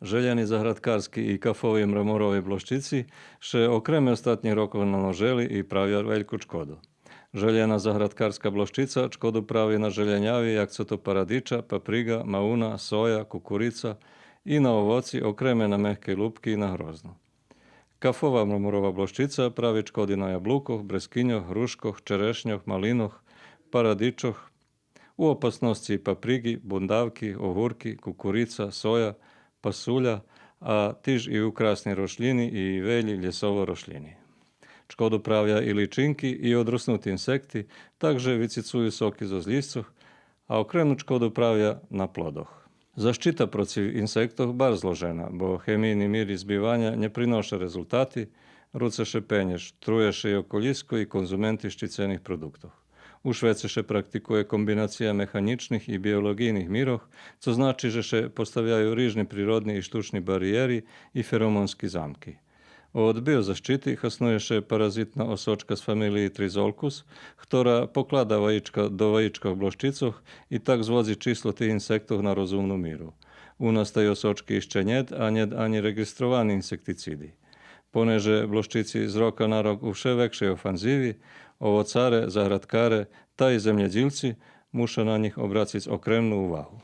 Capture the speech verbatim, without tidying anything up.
Желєни заградкарски и кафови мраморови блощици ше окреме остатнїх рокох намножели и правя вельку чкоду. Желєна заградкарска блощица чкоду прави на желєняви, як цо то парадича, паприґа, мауна, соя, кукурица и на овоци, окреме на мехкей лупки и на грозну. Кафова мраморова блощица прави чкоди на яблукох, брескиньох, грушкох, черешньох, малинох, парадичох, у опасносци паприґи, бундавки, огурки, кукурица, соя, пасуля, а тиж и украсни рошлїни и велї лєсово рошлїни. Чкоду правя и личинки и одроснути инсекти, так же вицицую соки зоз лїсцох, а окреме чкоду правя на плодох. Защита процив инсектох барз зложена, бо хемийни мири збиваня нє приноша резултати, руце ше пенєж, трує ше и околїско и конзументи щицених продуктох. У швеце ше практикує комбинация механїчних и биолоґийних мирох, цо значи же ше поставяю рижни природни и штучни бариєри и феромонски замки. Од биозащити хаснує ше паразитна осочка з фамилиї Тризолкус, хтора поклада ваїчка до ваїчкох блощицох и так зводзи число тих инсектох на розумну миру. У нас тей осочки ище нєт, а нєт анї реґистровани инсектициди. Понеже блощици з рока на рок у вше векшей офанзиви, овоцаре, заградкаре, та и землєдїлци муша на нїх обрациц окремну увагу.